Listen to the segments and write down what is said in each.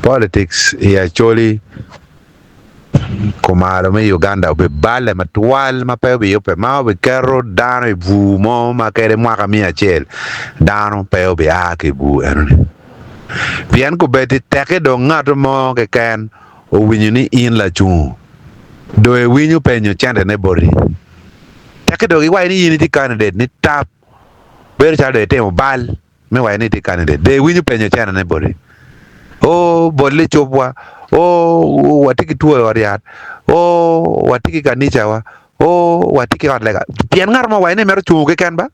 Politics i Acholi kumalo me Uganda obiballe matwal ma pe obiyubbe ma obiketo dano i bur mo ma kede mwaka miya acel dano pe obia ki i bur enoni. Pien kobeddi tekki dong ngat mo keken owinyo ni in lacungo dong ewinyo penyo centene boti. Tekki dong iwaco ni in itye candidate ni tap bedo calo dong itimo bal. Me waco ni itye candidate, dong iwinyo penyo cenene boti. Oo, bol icupwa. Oo, watye ki two i ot yat. Oo, watye ki kanicawa. Oo, watye ki ot lega. Pien ngat mo owaco ni emito cungo keken ba?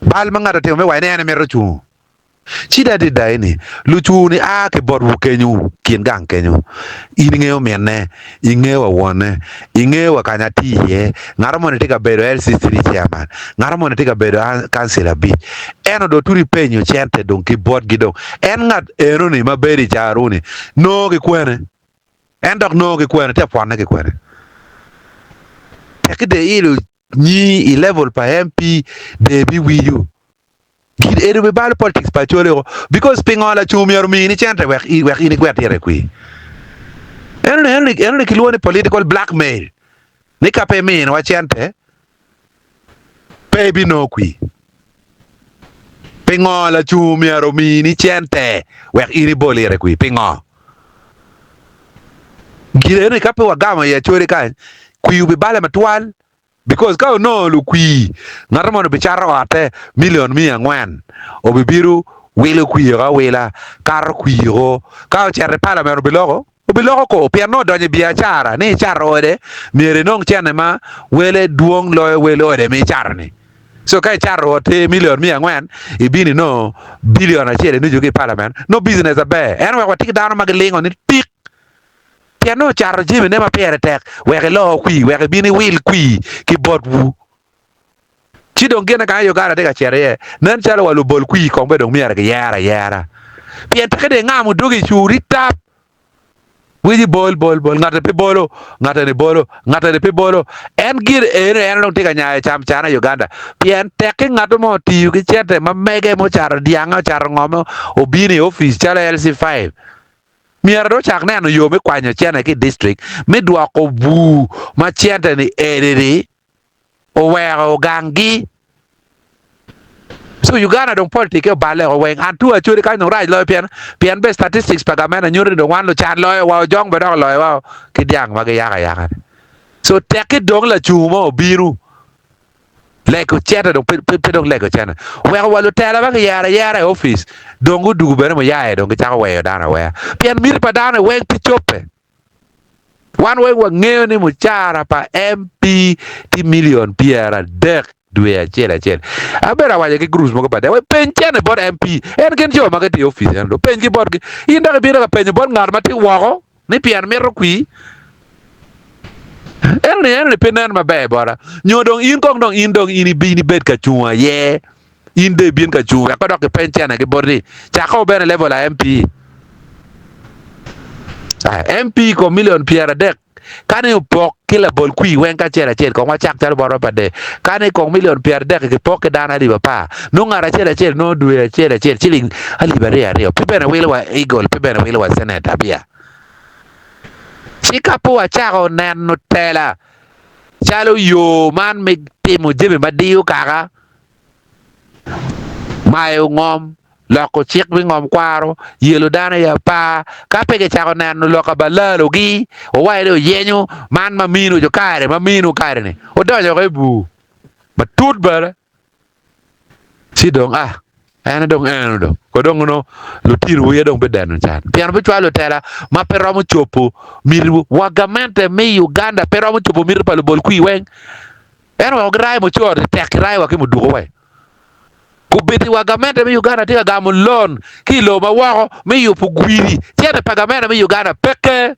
Bal ma ngat otimo me waco ni en emito cungo. Ci dong adada eni, lucungo-ni a ki botwu kenyo, kin gang kenyo. In ingeyo minne, ingeyo wa wonne, ingeyo wa kanya tye iye, ngat moni tye ka bedo LC3 chairman, ngat moni tye ka bedo council abic, ento dong tuti ipenyo cente dong ki botgi dong en ngat enoni ma bedo i caro ni nongo ki kwene, en dok nongo ki kwene tye ka pwonne ki kwene. Tekki dong ilo nyi i level pa MP dong ibiwinyo. Gin eni obibalo politics pa Acholi oko because pingo lacung myero omini cente wek wek in igwet ite kwi. Enoni enoni enoni kilwongo ni political blackmail ni ka pe iminiwa cente pe ibinongo kwi. Pingo lacung myero omini cente wek in ibol ite kwi? Pingo? Gin enoni ka pe wagamo i Acholi kany kwi obibale matwal. Because ka onongo lukwir, ngat moni obicato otte million miya angwen, obibino wilo kwir oko awila, kato kwir oko. Ka ocito i parliament obiloko? Obiloko ko, pien nongo odonyo i biacara ni icato ode, myero inong cente ma wele dwong loyo wel ode ma icato-ni. So ka icato otti million miya angwen, ibino inongo billion acel inucu ki i parliament, nongo business aber. En oweko watye ki dano ma gilingo ni tik. Pien nongo ocato jamine ma pire tek wek ilo kwir, wek ebin ewil kwir ki botwu. Ci dong gine kany Uganda tye ka cito iye, nen calo wa lubol kwir kong bene dong myero giyer ayera. Pien teke dong ingamo dogi i curi tap, wici bol bol bol, ngate pe bolo, ngate ni bolo, ngate ni pe bolo. En gire eno en dong tye ka nyayo cam cana i Uganda. Pien tekki ngat mo otiyo ki cente ma mege ma ocato dyange, ocato ngome, obino i opic calo LC5, Myero dong ocak neno yo me kwanyo cente ki i distrik me dwoko bur ma cente-ni eni-ni oweko ogangi. So Uganda dong politike oballe woko weng. An two acholi kany dong rac loyo pien pien be statistics pa gamente nyuto ni dong wan lucan loyo wa ojong be dok oloyo wa ki dyang ma giyako ayaka-ni. So tekki dong lacungo mo obino. Lego cente dong pe dong lego cente weko wa lutela ma kiyero ayera i opic dong gudugo bene muyaye dong gicako weyo dano aweya pien miti pa dano weng pe cobbe. Wan weng wangeyo ni mucara pa MP tye milion 30 dwe acel acel. Abedo awaco ki groups mogo pa dek peny cente bot MP en gin jo ma gitye i opic eno dong peny ki botgi in dok ibino ka penyo bot ngat ma tye woko ni pien mito kwir. Ento ni eno ni pe nen maber bota. Nyo dong in kong dong in dong in ibin ibed ka cungo aye. In dong ibin ka cungo wek pe dok gipeny cene ki boti. Cako bene level a MP. Ah, MP kom milion 30 ka ni opok ki labol kwir weng kacel acel kong wacak calo botwa pa de ka ni kong milion 30 kipok ki dano alip apar nongo ngat acel acel nongo dwe acel acel ciling alip aryo aryo pe bene wilo wa Eagle pe bene wilo wa Senate abia. Ci ka pe wacako neno tela calo yo man me timo jami ma diyo kaka, mayo ngom, loko cik me ngom kwaro, yelo dano i apar, ka pe kicako neno lok a balalogi, owaco ni oyenyo man ma minu jo kare ma minu kare-ni, odonyo woko i bur matut bene. Ci dong a en dong eno dong ko dong no lutino wiye dong bideno can pien bicwalo lutela ma pe romo cobo miti wa gamente me Uganda pe romo cobo miti pa lubol kwir weng en weko girayo mucoro tek kirayo wa ki muduko weng kubiti wa gamente me Uganda tye ka gamo loan ki i lobo ma woko me yubo gwiri cente pa gamente me Uganda peke.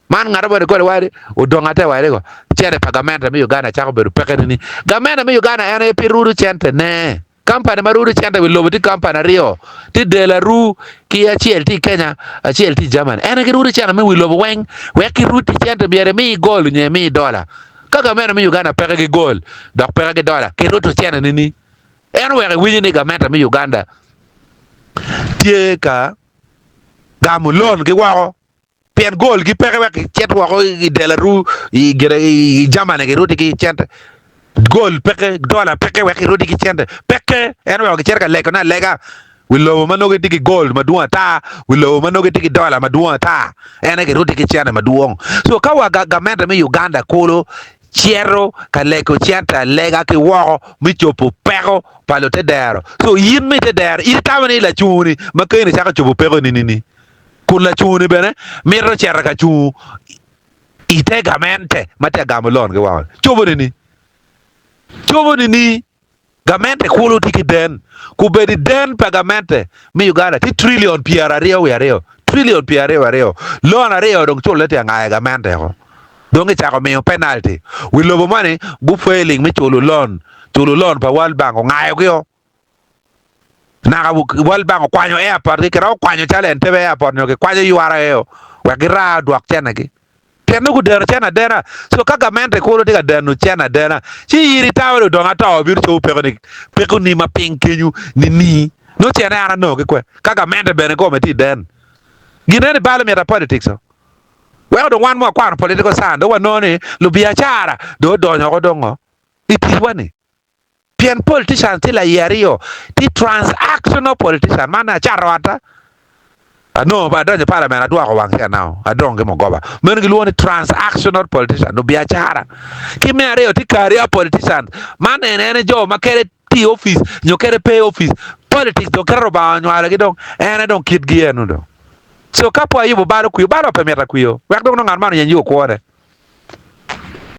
Man ngat mo nikole wadi odong ate wadi ko cente pa gamente me Uganda cako bedo peke nini. Gamente me Uganda en aye pe rudo cente ne. Kampani ma rudo cente wi lobo tye kampani aryo. Tye Delaru ki acel tye i Kenya, acel tye i Germany. En aye girudo cente me wi lobo weng. Wek kirud cente myero imi gold nyo imi dola. Ka gamente me Uganda peke ki gold dok peke ki dola, kiruto cente nini? En oweko iwinyo ni gamente me Uganda tye ka. Gamo loan gi woko pien goal gi peke wek gicit woko i Delaru i gine i Germany giruti ki cente goal peke dola peke wek giruti ki cente peke en oweko gicito ka legone alega wi lobo ma nongo gitye ki gold madwong ata wi lobo ma nongo gitye ki dola madwong ata en aye giruti ki cente madwong so ka wa gamente me Uganda kulu cito ka lego cente alega ki woko me cobo peko pa lutedero. So in ma itedero in itamo ni lacungo-ni ma keni cako cobo pekoni nini? Kun lacungo-ni bene mito cito ka cungo i te gamente ma tye ka gamo lon ki woko-ni. Cobo nini? Cobo nini? Gamente kulu tye ki den. Kubedi den pa gamente me Uganda tye trillion 72 wiye aryo. Trillion 22 wiye aryo. Loan aryo dong culle tye angayo gamente ko. Dong kicako miyo penalty. Wi lobo moni gu failing me culo loan. Culo loan pa World Bank ongayo gi o. Naka World Bank okwanyo airport gi kiromo kwanyo calo Entebbe airport nyo kikwanyo URA o wek gira odwok cene gi. Pien nongo gudeno cen adena. So ka gamente kulu tye ka deno cen adena, ci in itamo ni odong ato obino cobo pekoni, pekoni ma piny kenyo nini? Nongo cene an anongo ki kwe. Ka gamente bene kome tye i den. Gin eni balo mita politics o. Weko dong wan ma wakwano political science dong wanongo ni lubiacara dong odonyo oko dong ngo i ticwa ni. Pien politicians tye laiye aryo, tye transactional politician, man acato ata, anongo ba adonyo i parliament adwoko wang ci anao, adong ki mugoba. Meno gilwongo ni transactional politician, lubiacara. Ki me aryo tye career politician, man ene ene jo ma kede tye i opic nyo kede pe i opic, politics dong kite Rubanga onywalogi dong, ene dong kitgi eno dong. So ka pe wayubo bal okwiyo, bal wa pe mito akwiyo, wek dong nongo ngat man oyeny yo kwone.